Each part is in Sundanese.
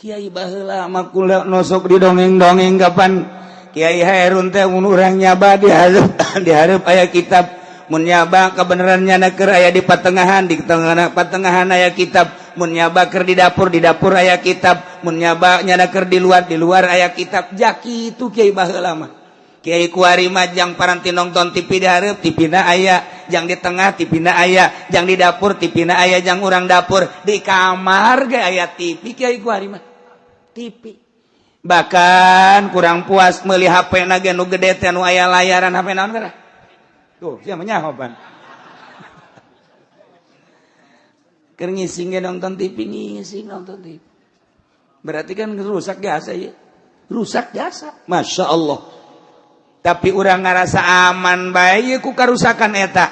Kiai baheula mah kula nosok di dongeng-dongeng kapan Kiai Hairun teh mun urang nyaba di hareup aya kitab, mun nyaba kebenaran nyana keur aya di patengahan, di tengah patengahan aya kitab, mun nyaba keur di dapur, di dapur aya kitab, mun nyaba nyana keur di luar aya kitab. Jaki itu Kiai baheula mah. Kiai kuari mah jang paranti nonton TV di hareup, TV na aya, jang di tengah TV na aya, jang di dapur TV na aya, jang urang dapur di kamar ge aya TV. Kiai kuari mah TV, bahkan kurang puas meuli HP na ge nu gede teh, nu aya layaran. HP naon geura tuh sia mah nyaho pan. Keur ngising ge nonton TV, ngising nonton TV. Berarti kan rusak jasa ya, rusak jasa. Masya Allah, tapi urang ngarasa aman bae ku karusakan eta.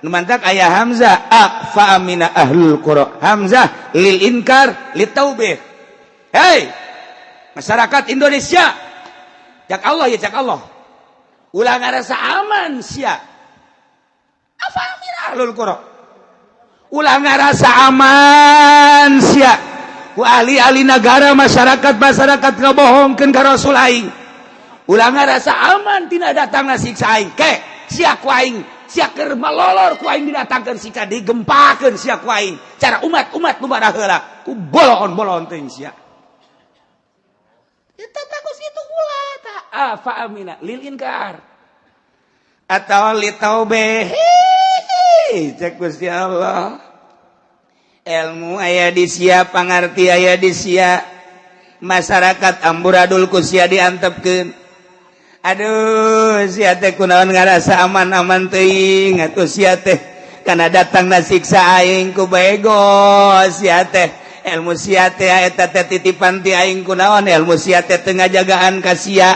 Nu mantak aya hamzah afa amina ahlul qura, hamzah lil inkar litaubih. Hei masyarakat Indonesia, cak Allah ya, cak Allah, ulah ngarasa aman sia. Afa amina ahlul qura, ulah ngarasa aman sia ku ahli-ahli negara, masyarakat masyarakat ngabohongkeun ka Rasul aing. Ulah ngarasa aman tina datangna siksa aing. Ke sia ku aing, sia keur malolor ku aing didatangkeun siksa, digempakeun sia ku aing cara umat-umat nu baraheula ku bolon-bolon teuing sia. Eta takos itu ulah ta afa amina lil inkar atau li taubeh. Cek Gusti Allah, ilmu aya di sia, pangarti aya di sia, masyarakat amburadul ku sia diantepkeun. Aduh, sia teh kunaon ngarasa aman-aman teuing atuh sia teh kana datangna siksa aing? Ku bego sia teh. Ilmu sia teh eta teh titipan ti aing. Kunaon ilmu sia teh teu ngajagaan ka sia?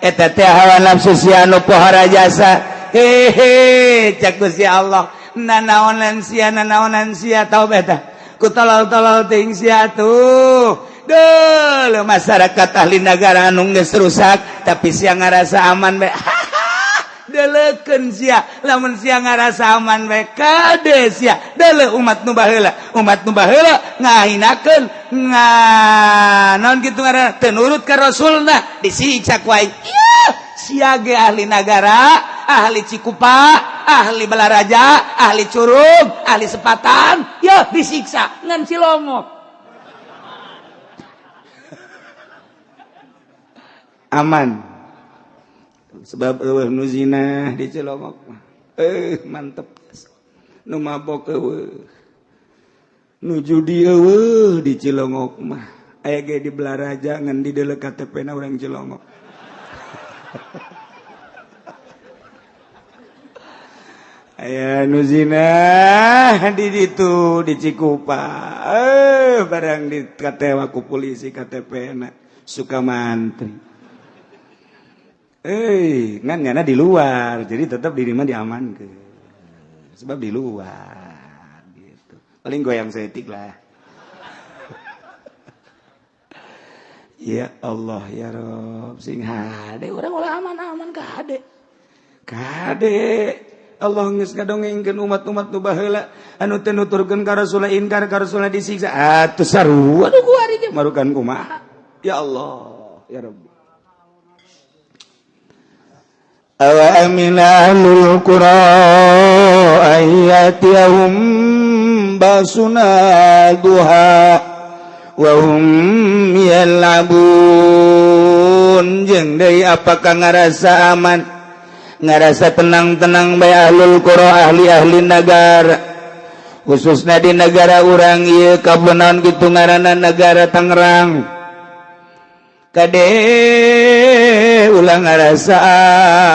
Eta teh hawa nafsu sia nu pohara jasa. Hehe, cak Gusti Allah, nanaonan sia, nanaonan sia tau beta ku tolol-tolol teuing sia tuh. Duh, masyarakat ahli negara anu geus rusak tapi sia ngarasa aman bae. Deleukeun sia, lamun sia ngarasa aman bae, kade sia deuleu umat nu baheula. Umat nu baheula ngahinakeun, nga naon kitu ngaranna, teu nurut ka rasulna, disiksa ku aing. Ieu sia ge ahli nagara, ahli Cikupa, ahli Balaraja, ahli Curug, ahli Sepatan ya disiksa, ngan Cilongok aman sebab eueuh nu zina di Cilongok mah. Mantep, nu mabok eueuh, nu judi eueuh di Cilongok mah. Aya ge di Balaraja ngan di deuleu KTP na urang Cilongok. Aya nu zina di ditu di Cikupa, barang di katewa ku polisi KTP na Sukamantri. Ngan nyana di luar, jadi tetap di rumah diamankeun sebab di luar gitu, paling goyang setik lah. Ya Allah ya Rob, sing hade urang ulah aman-aman. Kade kade Allah geus ngadongengkeun umat-umat nu baheula anu teu nuturkeun ka Rasulullah, inkar ka Rasulullah, disiksa atuh sarua. Aduh, kuari ge marukan kumaha? Ya Allah ya Rabbi. Awa amina ahlul qura ayatiyahum basuna duha wa hum yal'abun. Jeung deui, apakah ngarasa aman, ngarasa tenang-tenang bae ahlul qura, ahli-ahli negara, khususnya di negara urang ieu kabenaon kitu ngaranna, negara Tangerang? Kade ulah ngarasa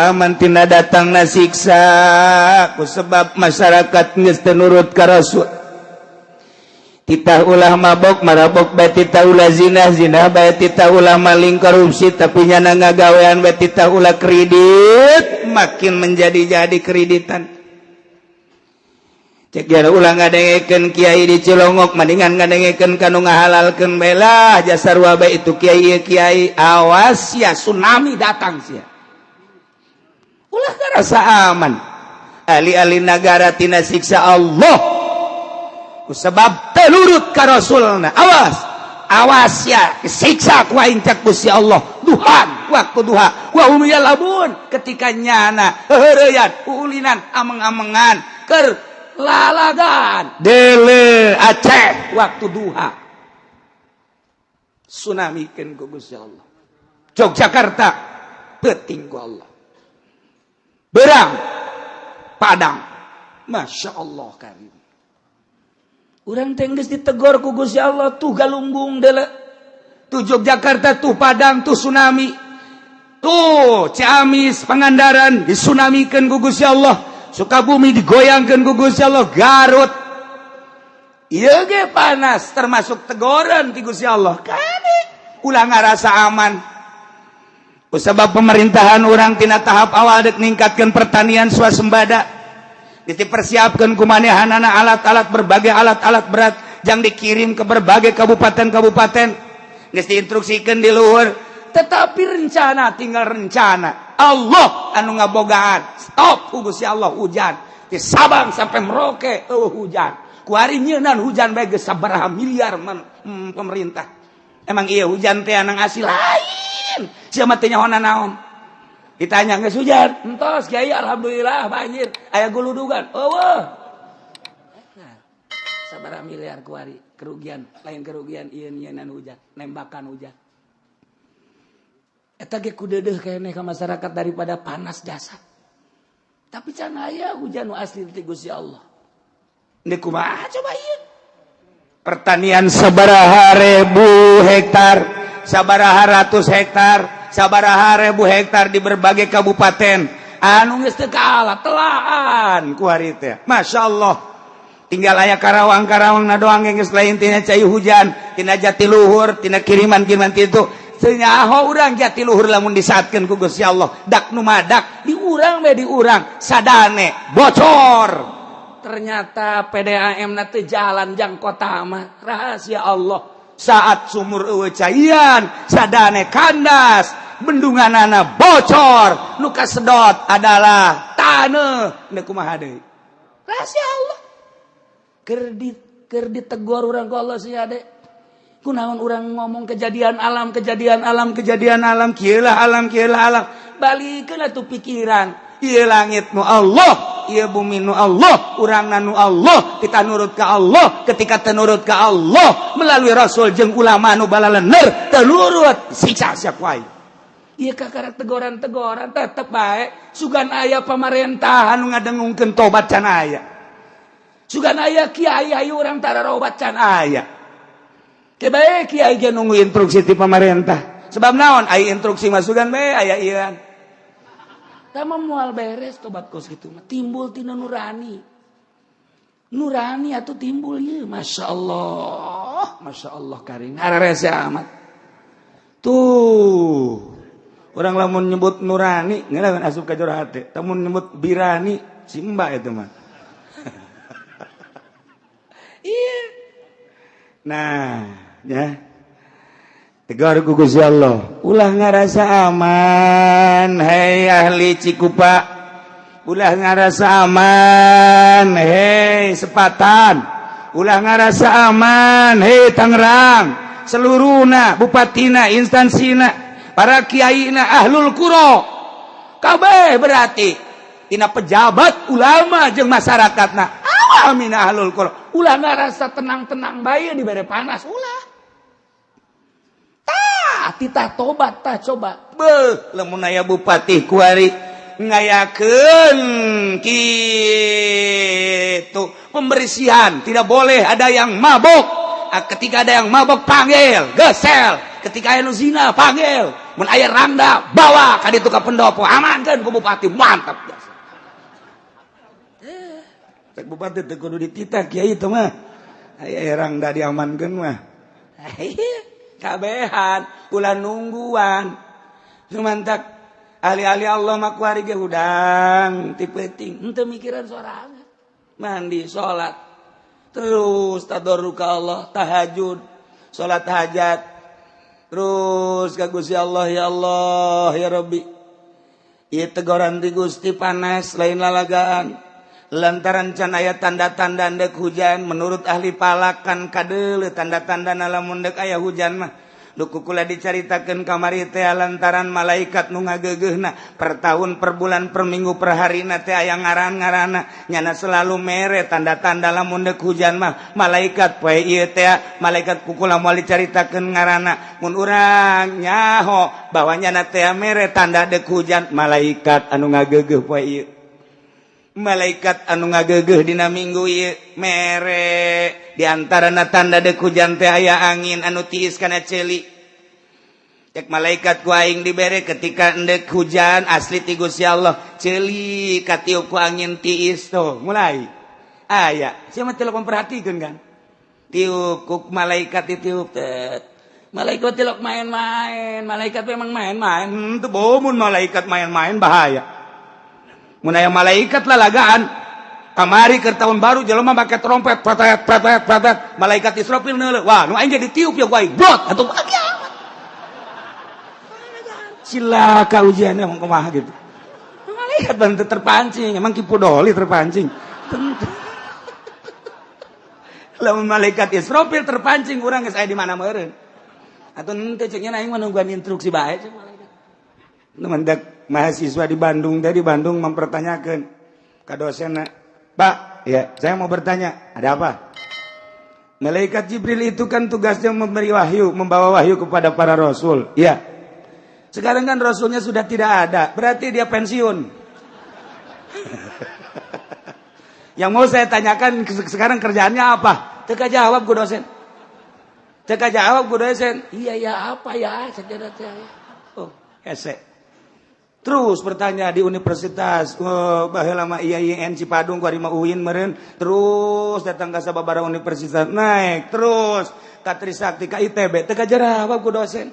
aman tina datangna siksa ku sebab masyarakat geus teu nurut ka Rasul. Titah ulah mabok, marabok bae. Titah ulah zina, zina bae. Titah ulah maling, korupsi, tapi nyana ngagawean bae. Titah ulah kredit, makin menjadi-jadi kreditan. Cek jara ulah ngadengekeun kiai di Cilongok, mendingan ngadengekeun kanu ngahalalkeun bela jasa bae itu kiai kiai. Awas ya, tsunami datang sia. Ulah ngarasa aman ahli-ahli negara tina siksa Allah sebab teu nurut ka Rasulna. Awas. Awas ya, siksa ku aing, cak Gusti Allah. Duhan, waktu duha, wa hum yal'abun, ketika nyana heureyan, ulinan, ameng-amengan, keur lalagan. Dele Aceh, waktu duha tsunami keun ku Gusti Allah. Yogyakarta peuting ku Allah, berang Padang. Masya Allah karim. Urang teh geus ditegor ku Gusti Allah. Tuh Galunggung dele, tuh Yogyakarta, tuh Padang, tuh tsunami, tuh Ciamis, Pangandaran disunamikeun ku Gusti Allah, Sukabumi digoyangkeun ku Gusti Allah, Garut ieu ge panas, termasuk tegoran ti Gusti Allah. Kade ulah ngarasa aman. Sebab pemerintahan urang tina tahap awal dek ningkatkan pertanian swasembada, dipersiapkan kumanehanana alat-alat, berbagai alat-alat berat yang dikirim ke berbagai kabupaten-kabupaten, geus diinstruksikan di luhur. Tetapi rencana tinggal rencana, Allah anu ngabogaan. Stop ku Gusti Allah hujan di Sabang sampai Merauke. Oh, hujan kuari nyeunan hujan bae geus sabaraha miliar pemerintah. Emang iya hujan teh anang asli lain, siapa teh nyaho naon. Ditanya, "Geus hujan?" "Entos, Kiai, alhamdulillah." Banjir aya guludugan? Oh, sabaraha miliar kuari kerugian, lain kerugian ieu nyieunnan hujan, nembakan hujan. Eta ge kudeudeuh keneh ka masyarakat daripada panas jasa. Tapi can aya hujan nu asli ti Gusti Allah. Ini kumaha coba ieu pertanian sabaraha ribu hektar, sabaraha ratus hektar, sabaraha ribu hektar di berbagai kabupaten anu geus teu kalah telaan ku hari teh. Masya Allah, tinggal aya Karawang, Karawang na doang geus lain tina cai hujan, tina Jatiluhur, tina kiriman-kiriman itu. Nyaho urang Jatiluhur lamun disaatkeun ku Gusti Allah dak nu madak di urang we, di urang sadane bocor. Ternyata PDAM na teu jalan jang kota mah. Rahasia Allah, saat sumur eueuh caian, sadane kandas, bendunganana bocor, nu kasedot adalah taneuh. Neuk kumaha deui? Rahasia Allah. Keur ditegor urang ku Allah sih ade. Kunaon urang ngomong kejadian alam, kejadian alam, kejadian alam, kieu lah alam, kieu lah alam. Balikeun atuh pikiran. Ieu langit nu Allah, ieu bumi nu Allah, urang nu Allah, kita nurut ke Allah. Ketika tenurut ke Allah melalui Rasul jeung ulama nu balalener, tenurut siksa siap wae. Ieu kakara tegoran-tegoran tetep bae. Sugan aya pamarentahan nu ngadengungkeun tobat, can aya. Sugan aya kiai, ayo urang tararobat, can aya. Baik kiai ge nunggu instruksi ti pemerintah. Sebab naon? Aya instruksi masukan bae aya ieu. Tah mah moal beres tobat kos kitu mah. Timbul tina nurani. Nurani atuh timbul ieu. Masya Allah. Masya Allah karing. Hararese amat. Tuh. Orang lamun nyebut nurani, ngelawan asup ka jero hate. Lamun nyebut birani, si mbak itu mah. Iya. Nah, ya. Tegar ku Gusti Allah. Ulah ngarasa aman, hei ahli Cikupa. Ulah ngarasa aman, hei Sepatan. Ulah ngarasa aman, hei Tangerang. Seluruhna, bupatina, instansina, para kiaina, ahlul qura. Kabeh berarti tina pejabat, ulama jeung masyarakatna. Awamina ahlul qura. Ulah ngarasa tenang-tenang bae dibere panas, ulah. Tah, titah tobat tah coba. Beuh, lamun aya bupati kuari ngayakeun kitu pembersihan, tidak boleh ada yang mabok. Ah, ketika ada yang mabok, panggil, gesel. Ketika aya nu zina, panggil. Mun aya rangda, bawa ka ditu ka pendopo, amankeun ku bupati. Mantap biasa. Eh, cek bupati teu kudu dititah kiai itu mah, aya rangda diamankeun mah. Kabehan ulah nungguan. Sumantak ahli-ahli Allah mah kuari ge hudang ti peuting, henteu mikiran sorangan, mandi, salat, terus tadarru ka Allah, tahajud, salat hajat terus ka Gusti Allah. Ya Allah, ya Rabbi, ieu tegoran ti Gusti, panas lain lalagaan. Lantaran can aya tanda-tanda ndek hujan, menurut ahli falak kan kadeuleu tanda-tanda lamun ndek aya hujan mah. Duku kula dicaritakeun kamari teh lantaran malaikat nu ngageugeuhna per tahun, per bulan, per minggu, per harina teh aya ngaran-ngaranna, nyana selalu mere tanda-tanda lamun deuk hujan mah malaikat poe ieu teh malaikat. Kukula moal dicaritakeun ngaranna, mun urang nyaho bahwa nyana teh mere tanda deuk hujan malaikat anu ngageugeuh poe ieu, malaikat anu ngageugeuh dina minggu ieu mere. Diantarana tanda deuk hujan teh aya angin anu tiis kana ceuli. Cek malaikat ku aing dibere ketika endek hujan asli ti Gusti Allah, ceuli katiup ku angin tiis tuh mulai aya. Sia mah teu memperhatikeun kan, tiup ku malaikat, ditiup tet. Malaikat tilok main-main, malaikat memang main-main teu bomun. Malaikat main-main bahaya. Mun aya malaikat lalagaan kamari ke tahun baru, jelema make trompet, pretet pretet pretet, malaikat Israfil neuleuh, wah, nu aing jadi tiup ya ku aing, blot atuh kiamat. Cilaka ujiannya, emang kumaha gitu. Malaikat bantu terpancing, emang Ki Pudoli terpancing. Lamun malaikat Israfil terpancing, urang geus aya di mana meureun. Atuh henteu, cek nya aing mah nungguan instruksi bae cek malaikat. Nu mendak mahasiswa di Bandung tadi, Bandung, mempertanyakan ke dosen, "Pak, ya, saya mau bertanya." "Ada apa?" "Malaikat Jibril itu kan tugasnya memberi wahyu, membawa wahyu kepada para rasul." "Ya." "Sekarang kan rasulnya sudah tidak ada, berarti dia pensiun. Yang mau saya tanyakan, sekarang kerjaannya apa?" Teka jawab ku dosen. Teka jawab ku dosen. "Iya ya, apa ya?" Saya. Oh, hese. Terus bertanya di universitas, oh, baheula mah IAIN Cipadung, kuari mah UIN meureun, terus datang ke sababaraha universitas, naik terus ka Trisakti, ka ITB, teu kajawab ku dosen.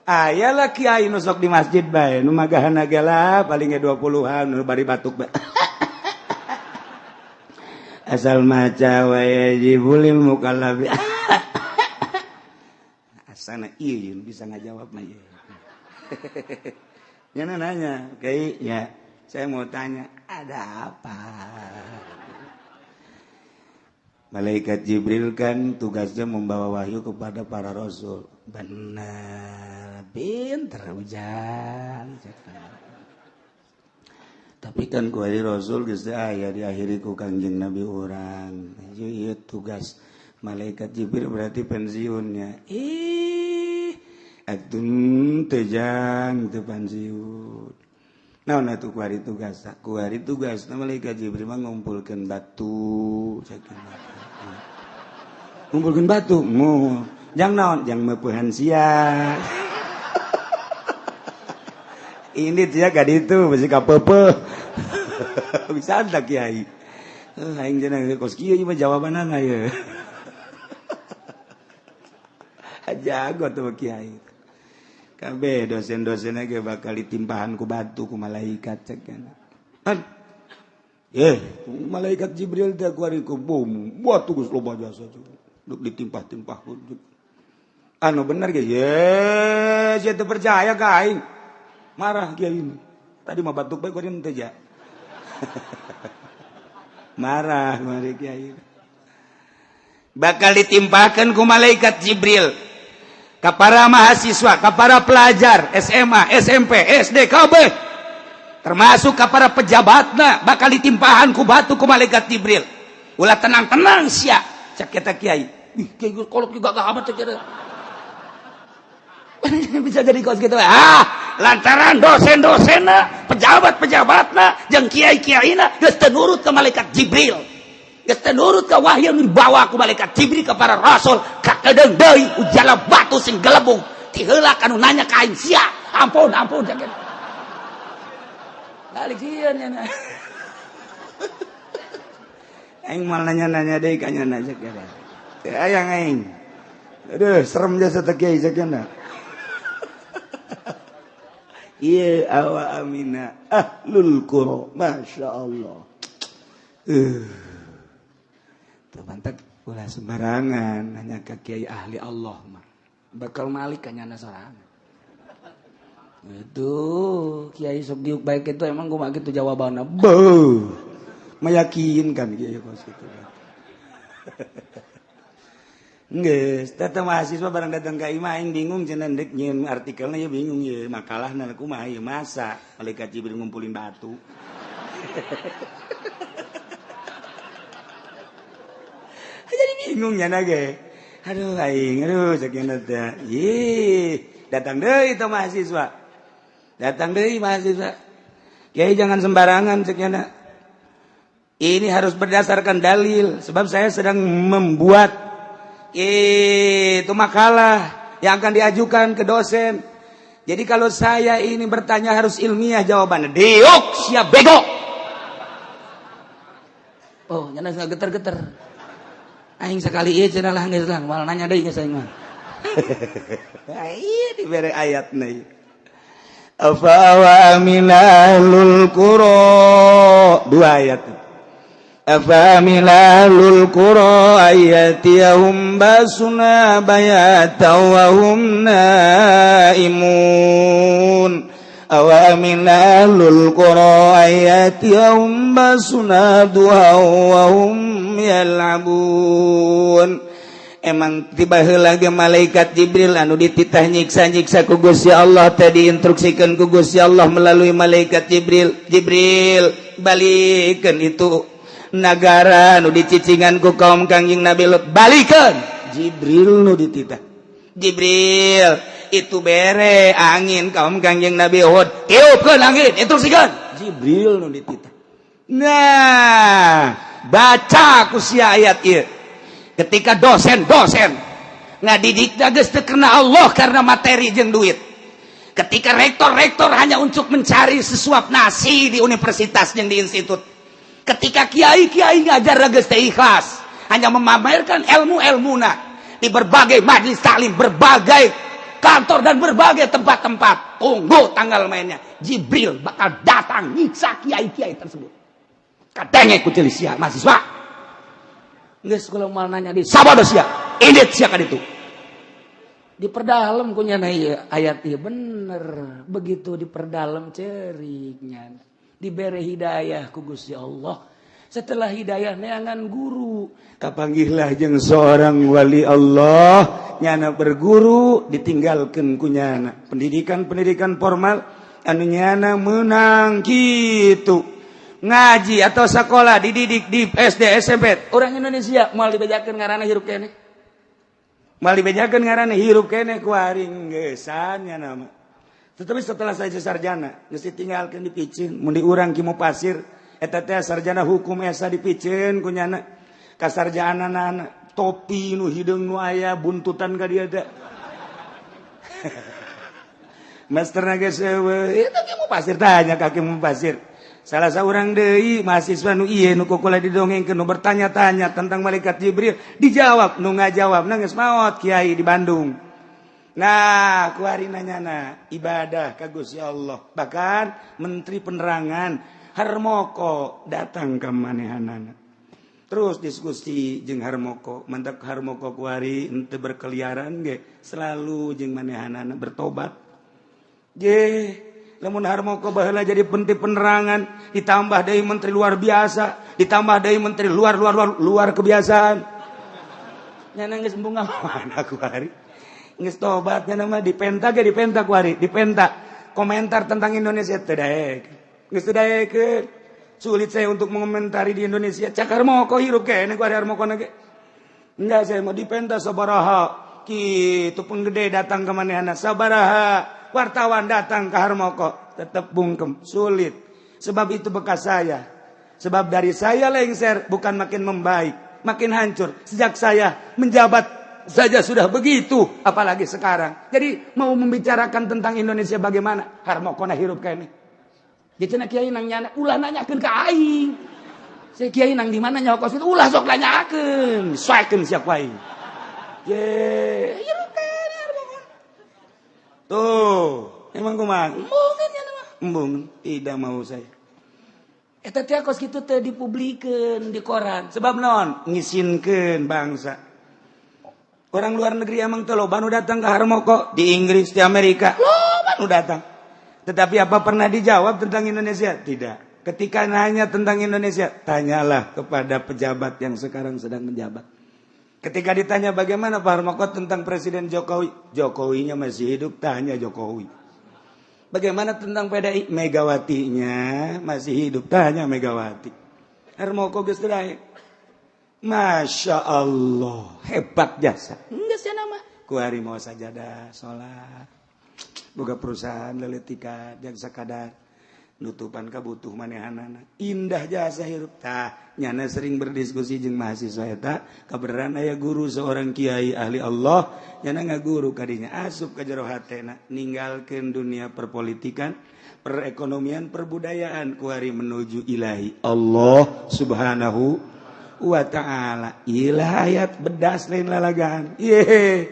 Aya lah kiai nu sok di masjid bae, nu magahana ge lah paling ge 20-an, nu bari batuk bae. Asal maca wajibul lil mukallafi. Asana ieu bisa ngajawab mah ieu. Nya nanya, "Kiai, ya, saya mau tanya." "Ada apa?" "Malaikat Jibril kan tugasnya membawa wahyu kepada para rasul." "Benar, pinter hujan. Tapi kan ku rasul geus aya, diakhiri ku Kangjeng Nabi urang. Ieu tugas malaikat Jibril berarti pensiunnya." "Ih, atuh teu jang, teu pensiun. Naon atuh kuari tugas?" "Kuari tugas malaikat Jibril mah ngumpulkeun batu," "Ngumpulkeun batu mu jang naon?" "Jang meupehan sia." Ini dia gak itu masih kapepe bisa ada kiai. Aing cenah kos kieu mah jawabanana ye. Jago tuh kiai. Kabeh dosen-dosennya ge bakal ditimpahan ku batu ku malaikat cek kan. Eh, malaikat Jibril teh kuari ku bom, batu geus loba jasa duk ditimpah-timpah ku. Anu bener ge, ye, sia teu percaya ka aing. Marah kiai ini. Tadi mah batuk bae kuari teu ja. Marah mari kiai. Bakal ditimpakan ku malaikat Jibril ke para mahasiswa, ke para pelajar SMA, SMP, SD, KB, termasuk ke para pejabatna, bakal ditimpahan ku batu ku malaikat Jibril. Ulah tenang-tenang sia, cek kita kiai. Ih, kiai kolot juga gak amat cek kita. Bisa jadi kos gitu. Ah, lantaran dosen-dosenna, pejabat-pejabatna, jeung kiai-kiaina geus teu nurut ke malaikat Jibril. Geus teu nurut ke wahyu yang dibawa ku malaikat Jibril ke para rasul, kakedeung deui ujala batu sing gelebung. Ti heula kanu nanya ka aing sia. Ampun, ampun cek. Balik sieun nya. Aing mal nanya-nanya deui ka nya cek. Teu aya aing. Aduh, serem jasa teh kiai cek nya. Iya, awa amina ahlul qura, masya Allah. Tuh mantak ulah sembarangan nanya ke kiai ahli Allah mah. Bakal malik ka nyana sorangan. Itu kiai sok diuk baik itu emang gua gitu jawabannya. Beuh. Meyakinkan kiai kos kitu. Geus, tata mahasiswa barang datang ka imah aing bingung cenah dek nyieun artikelna ya, bingung ya makalahna kumaha ieu, masa malaikat Jibril ngumpulin batu. Jadi bingung nya ge. Aduh aing, aduh cek teh. Ih, datang deui itu mahasiswa. Datang deui mahasiswa. Kiai, jangan sembarangan cek. Ini harus berdasarkan dalil sebab saya sedang membuat itu makalah yang akan diajukan ke dosen. Jadi kalau saya ini bertanya harus ilmiah jawabannya. Diuk siap bego. Oh, nyana geter-geter. Aing sekali ieu cenah lah, geus lah, moal nanya deui geus aing mah. Iya, dibere ayat nih. Afa wa aminalul qura, dua ayat. Afa aminalul qura ayatiyahum basuna bayata wa hum naimun. Awa aminalul qura ayatiyahum basuna duha wa hum yal'abun. Emang tiba lagi malaikat Jibril anu dititah nyiksa-nyiksa ku Gusti Allah tadi, instruksikan ku Gusti Allah melalui malaikat Jibril, "Jibril, balikan itu nagara nu dicicingan ku kaum Kangjeng Nabi Lut, balikan." Jibril nu dititah, "Jibril, itu bere angin kaum Kangjeng Nabi Hud, tiupkeun angin, instruksikan." Jibril nu dititah. Nah, baca ku sia ayat ieu. Ketika dosen-dosen ngadidik geus teu karena Allah, karena materi jeung duit, ketika rektor-rektor hanya untuk mencari sesuap nasi di universitas jeung di institut, ketika kiai-kiai ngajar geus teu ikhlas, hanya memamerkan ilmu-ilmuna di berbagai majlis taklim, berbagai kantor, dan berbagai tempat-tempat, tunggu tanggal mainnya. Jibril bakal datang nyiksa kiai-kiai tersebut. Kadenge ku sia mahasiswa. Geus kula moal nanya di sabodo sia. Indit sia ka ditu. Diperdalam ku nyana ieu ayat ieu, bener. Begitu diperdalam ceriknya. Dibere hidayah ku Gusti Allah. Setelah hidayah neangan guru. Kapanggihlah jeung seorang wali Allah, nyana berguru, ditinggalkeun ku nyana pendidikan-pendidikan formal anu nyana menang gitu ngaji atau sekolah, dididik di SD SMP. Orang Indonesia moal dibejakeun ngaranna hirup keneh, moal dibejakeun ngaranna hirup keneh ku aring geusan nya nama. Tetapi setelah saya sarjana geus ditinggalkeun, dipiceun mun di urang Kimo Pasir eta teh sarjana hukum esa, dipiceun ku nyana kasarjanana topi nu hideung nu aya buntutan ka dieu teh. Master geus eueuh itu Kimo Pasir, tanya ka Kimo Pasir. Salah seorang deui mahasiswa nu ieu nu kukula didongengkeun, nu bertanya-tanya tentang malaikat Jibril, dijawab, nu ngajawab geus maot, kiai di Bandung. Nah, ku ari nanyana ibadah ka Gusti Allah. Bahkan menteri penerangan Harmoko datang ke manehanana, terus diskusi jeung Harmoko. Mantap, Harmoko kuari henteu berkeliaran ge, selalu jeung manehanana bertobat je. Lamun Harmoko baheula jadi menteri penerangan, ditambah dari menteri luar biasa, ditambah dari menteri luar luar luar luar kebiasaan, nyana geus embung mana kuari geus tobat. Nyana mah dipenta ge, dipenta kuari, dipenta komentar tentang Indonesia teu daek, geus teu daekeun. "Sulit saya untuk mengomentari di Indonesia," cak Harmoko. Hirup keneh kuari Harmoko ge. "Enggak, saya mau dipenta sabaraha kitu penggede datang ke manehana, sabaraha wartawan datang ke Harmoko, tetap bungkem, sulit. Sebab itu bekas saya. Sebab dari saya lengser bukan makin membaik, makin hancur. Sejak saya menjabat saja sudah begitu, apalagi sekarang. Jadi mau membicarakan tentang Indonesia bagaimana? Harmoko na hirup keneh. Jadi cenah kiai nang nyana ulah nanyakeun ka aing. Saya kiai nang di mana nyawa kos itu ulah sok nanyakeun, soekeun sia ku aing. Ye, hirup keneh Harmoko. Tuh, emang kumaha? Embungan ya nama. Embung, tidak mau saya. Eta teh kos kitu teh dipublikeun di koran. Sebab naon? Ngisinkeun bangsa. Orang luar negeri emang teh loba nu datang ke Harmoko, di Inggris, di Amerika. Loba nu datang. Tetapi apa pernah dijawab tentang Indonesia? Tidak. Ketika nanya tentang Indonesia, tanyalah kepada pejabat yang sekarang sedang menjabat. Ketika ditanya bagaimana Pak Harmoko tentang Presiden Jokowi, Jokowinya masih hidup, tanya Jokowi. Bagaimana tentang PDI? Megawatinya masih hidup, tanya Megawati. Harmoko geus. Masya Allah, hebat jasa. Enggak sih nama. Kuari mau sajadah, sholat. Boga perusahaan leletikan, yang sakadar nutupan kabutuh manehanana, indah jasa hirup. Tah, nyana sering berdiskusi jeung mahasiswa eta. Kabeneran aya guru, seorang kiai ahli Allah. Nyana ngaguru kadinya, asup ka jero hatena ninggalkeun dunia perpolitikan, perekonomian, perbudayaan, kuari menuju ilahi Allah Subhanahu wa Ta'ala. Ilah, ayat bedas, lain lalagaan. Ye,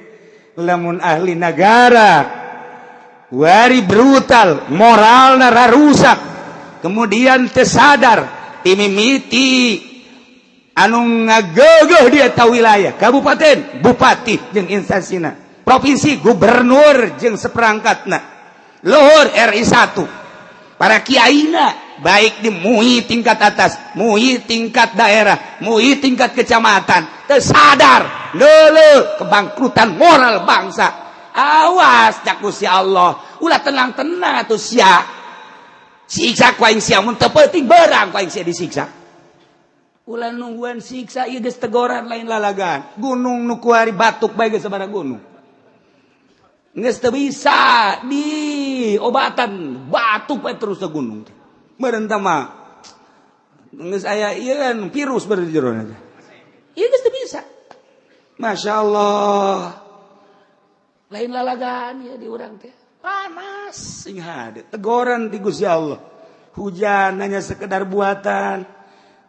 lamun ahli negara wari brutal, moral rusak, kemudian tersadar timimiti anu ngagegeh dia tahu wilayah kabupaten, bupati jeung instansina, provinsi, gubernur jeung seperangkatna, luhur RI 1, para kiaina, baik di MUI tingkat atas, MUI tingkat daerah, MUI tingkat kecamatan, tersadar lele kebangkrutan moral bangsa. Awas, cak si Allah, ulah tenang-tenang atuh sia, siksa ku aing sia. Mun teu penting berang ku aing sia disiksa. Ulah nungguan siksa, ieu geus tegoran, lain lalagan. Gunung nu kuari batuk bae geus sabaraha gunung geus teu bisa di obatan, batuk bae terus ke gunung teh. Meureun mah geus aya ieu kan virus beureum jero aja. Ieu geus teu bisa. Masya Allah, lain lalagan ya. Di urang teh panas sing hade, tegoran ti Gusti Allah. Hujan hanya sekedar buatan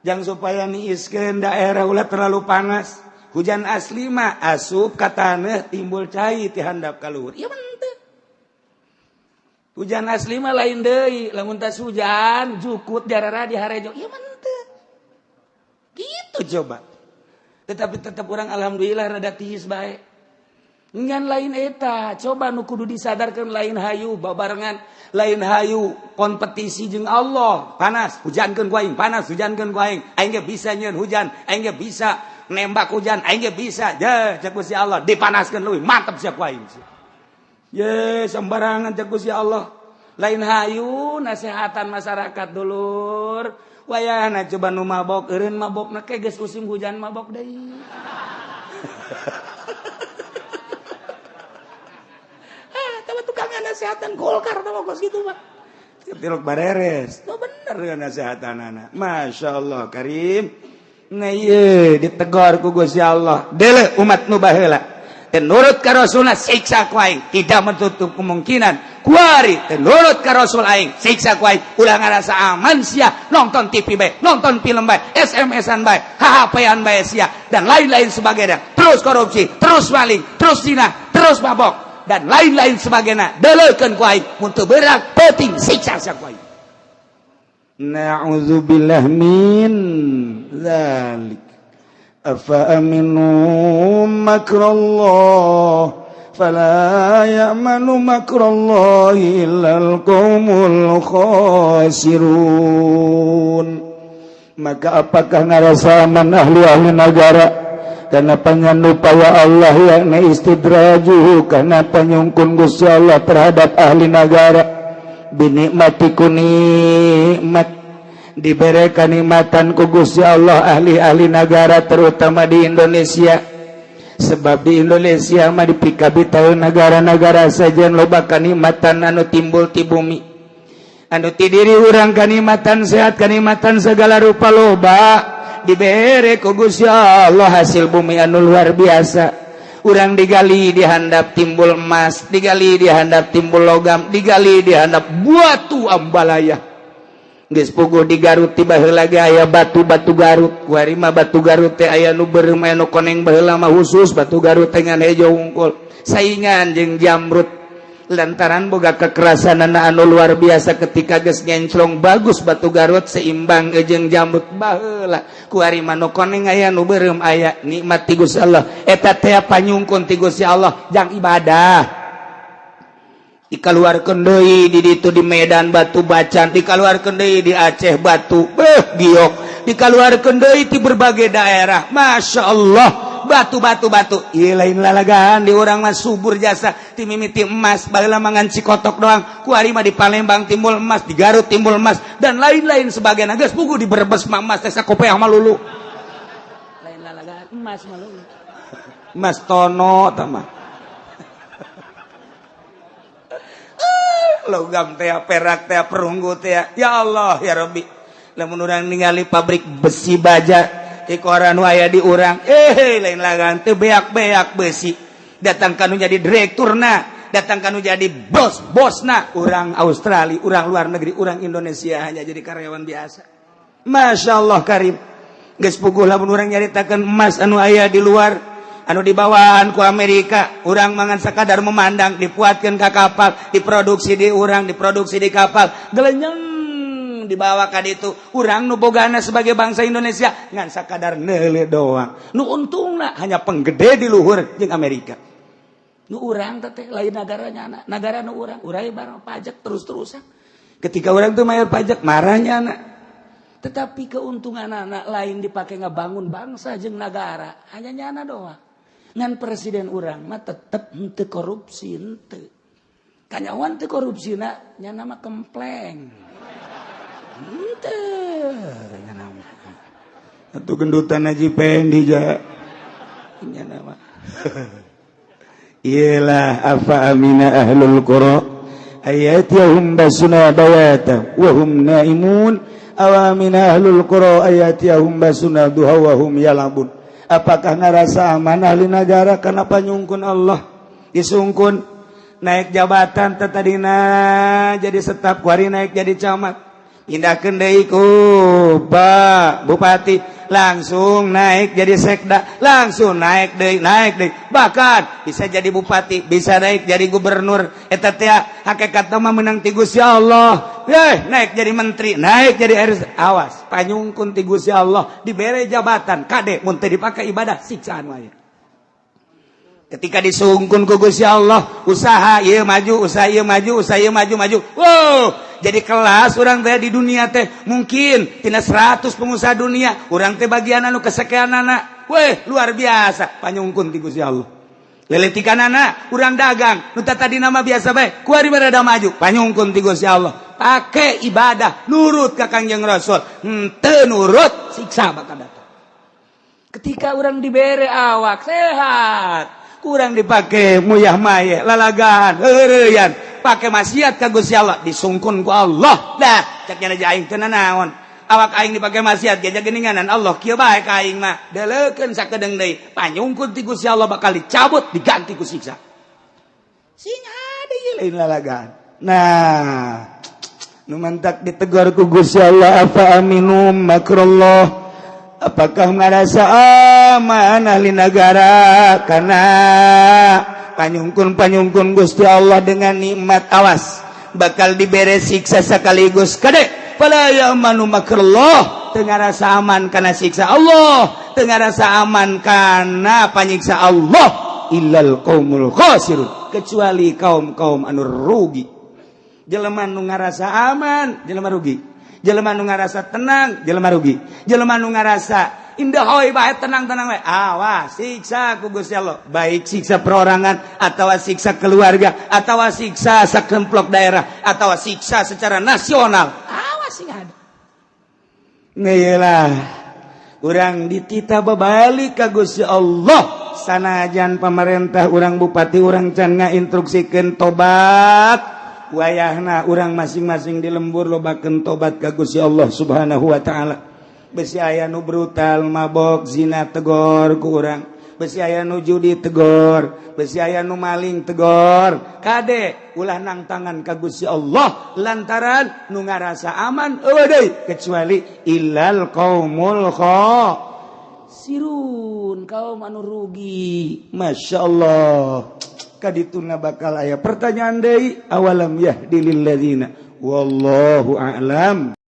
jangan supaya niiskeun daerah, ulah terlalu panas. Hujan asli mah asup ka taneuh, timbul cai ti handap ka luhur. Ieu mah henteu. Hujan asli mah lain deui, lamun tas hujan jukut jarara di harejo. Ieu mah henteu gitu. Coba, tetapi tetap orang alhamdulillah rada tiis bae. Ngan lain eta, coba nu kudu disadarkan, lain hayu babarengan, lain hayu kompetisi jeung Allah. Panas, hujankeun ku aing, panas, hujankeun ku aing. Aing ge bisa nyieun hujan, aing ge bisa nembak hujan, aing ge bisa. Je, cek Gusti Allah, dipanaskeun leuwih mantep sia ku aing. Ye, sembarangan cek Gusti Allah. Lain hayu nasehatan masyarakat, dulur. Wayahna coba nu mabok eureun mabokna ke geus musim hujan mabok deui. Tukang nasehatan Golkar tah kos gitu mah. Tilok bareres. Oh, bener dengan nasehatan anak. Masya Allah Karim. Nah iya, ditegor ku Gusti Allah. Dele umat nu baheula. Teu nurut ka Rasulna, siksa ku aing. Tidak menutup kemungkinan. Kuari teu nurut ka Rasul aing, siksa ku aing. Ulah ngarasa aman sia, nonton TV bae, nonton film bae, SMS-an bae, HP-an bae sia dan lain-lain sebagainya. Terus korupsi, terus maling, terus zina, terus mabok dan lain-lain sebagainya. Deleukeun ku aing, mun teu beurang peuting siksa sia ku aing. Na'udzubillah min dzalik. Afa aminu makrallah fala ya'manu makrallahi illal qaumul khasirun. Maka apakah ngarasa aman ahli-ahli negara karena panyanupaya Allah, yakni istidrajuhu, karena panyungkun Gusti Allah terhadap ahli negara, binikmati, ku nikmat, diberi kenikmatan ku Gusti Allah ahli-ahli negara, terutama di Indonesia? Sebab di Indonesia mah dipikabitaeun negara-negara saja, loba kanikmatan anu timbul ti bumi, anu ti diri urang, kanikmatan sehat, kanikmatan segala rupa loba dibere ku Gusti Allah, hasil bumi anu luar biasa. Urang digali dihandap timbul emas, digali dihandap timbul logam, digali dihandap batu ambalaya. Geus puguh di Garut tiba heula ge aya batu-batu Garut. Kuari mah batu Garut teh aya nu beureum, aya nu koneng. Baheula mah khusus batu Garut teh ngan hejo wungkul, saingan jeung jamrut lantaran boga kekerasan anu luar biasa. Ketika geus ngenclong bagus, batu Garut seimbang jeung jamrut baheula. Kuari mah nu koneng aya, nu beureum aya, nikmat ti Gusti Allah eta teh, panyungkun ti Gusti Allah jang ibadah. Dikaluarkeun deui di ditu di Medan batu bacan, dikaluarkeun deui di Aceh batu beh giok, dikaluarkeun deui di berbagai daerah. Masya Allah, batu batu batu. Ieu lain lalagaan, di urang mah subur jasa ti mimiti emas baheula mangan Cikotok doang. Kuari mah di Palembang timbul emas, di Garut timbul emas dan lain-lain sebagainya. Geus puguh di Brebes mah emas teh sakopeah mah lulu. Lain lalagaan, emas mah lulu. Emas tono tah mah. Logam teh, perak teh, perunggu teh. Ya Allah ya Rabbi, lamun urang ningali pabrik besi baja di koran nu aya di urang, lain lagan teu beak-beak besi. Datang kanu jadi direkturna, datang kanu jadi bos-bosna urang Australia, urang luar negeri, urang Indonesia hanya jadi karyawan biasa. Masya Allah karim. Geus puguh lamun urang nyaritakeun emas anu aya di luar anu dibawaan ku Amerika, urang mangan sakadar memandang, dipuatkeun ka kapal, diproduksi di urang, diproduksi di kapal, gelenyeng dibawa ka ditu. Urang nu bogana sebagai bangsa Indonesia ngan sakadar neule doang. Nu untungna hanya penggede di luhur jeung Amerika. Nu urang teh lain negaranya anak negara nu urang, urang barang pajak terus-terusan. Ketika urang tuh bayar pajak marahnya anak, tetapi keuntungan anak lain dipakai ngebangun bangsa jeung negara, hanya nyana doang. Ngan presiden urang mah tetep henteu korupsi, henteu kanyawan teu korupsi na nyana mah kempleng henteu nyana mah atuh gendutan Haji Pendi ja nyana mah. Iyalah, afa amina ahlul qura ayatihum basuna bayata wa hum naimun aw amina ahlul qura ayatihum basuna duha wa hum yalabun. Apakah ngerasa aman ahli negara karena panyungkun Allah? Disungkun naik jabatan, tadina jadi staf, kuari naik jadi camat, pindahkeun deui ku Pak Bupati, langsung naik jadi sekda, langsung naik deui, naik deui, bahkan bisa jadi bupati, bisa naik jadi gubernur. Eta teh hakikatna mah menang ti Gusti Allah. Naik jadi menteri, naik jadi RS, awas, panyungkun ti Gusti Allah dibere jabatan. Kade mun teu dipake ibadah, siksaan wae. Ketika disungkun ku Gusti Allah, usaha ieu maju, usaha ieu maju, usaha ieu maju maju, wow, jadi kelas urang teh di dunia teh mungkin tina 100 pengusaha dunia urang teh bagian anu kesekianana. Weh, luar biasa panyungkun ti Gusti Allah. Leletikan anak urang dagang nu tadi nama biasa bae, kuari rada maju, panyungkun ti Gusti Allah. Pakai ibadah, nurut ka Kangjeng Rasul, henteu nurut siksa bakal datang. Ketika urang dibere awak sehat, kurang dipakai muyah mayeh, lalagaan, heureuyan, pakai maksiat ka Gusti Allah, disungkun ku Allah. Dah cek nya aing teu nanaon, awak aing dipakai maksiat ge geuninganan Allah kieu bae ka aing mah. Deleukeun sakedeung deui, panyungkun ti Gusti Allah bakal dicabut, diganti ku siksa. Sing ada ieu lain lalagaan. Nah, nu mantak ditegur ku Gusti Allah, afa aminu makrallah, apakah ngarasa aman ahli negara karena panyungkun-panyungkun Gusti Allah dengan nikmat? Awas, bakal dibere siksa sekaligus. Kade, fala ya'manu makrallah, teu ngarasa aman karena siksa Allah, teu ngarasa aman karena panyiksa Allah, illal qaumul khasirun, kecuali kaum-kaum anu rugi. Jelema nu ngarasa aman jelema rugi, jelema nu ngarasa tenang jelema rugi, jelema nu ngarasa indah hoi bae, tenang-tenang bae, awas, siksa ku Gusti Allah, baik siksa perorangan atau siksa keluarga atau siksa sakemplok daerah atau siksa secara nasional. Awas, sing ada. Ngeyelah, urang ditita babalik ka Gusti Allah. Sanajan pemerintah urang, bupati urang can ngainstruksikeun tobat, wayahna urang masing-masing di lembur lobakeun tobat ka Gusti Allah Subhanahu wa taala. Besi aya nu brutal, mabok, zina, tegor ku urang. Besi aya nu judi, tegor. Besi aya nu maling, tegor. Kade, ulah nang tangan ka Gusti Allah, lantaran nu ngarasa aman eueuh deui kecuali illal qaumul khasirun, kaum anu rugi. Masya Allah, kadituna bakal aya pertanyaan deui, awalam yahdi lil ladzina, wallahu a'lam.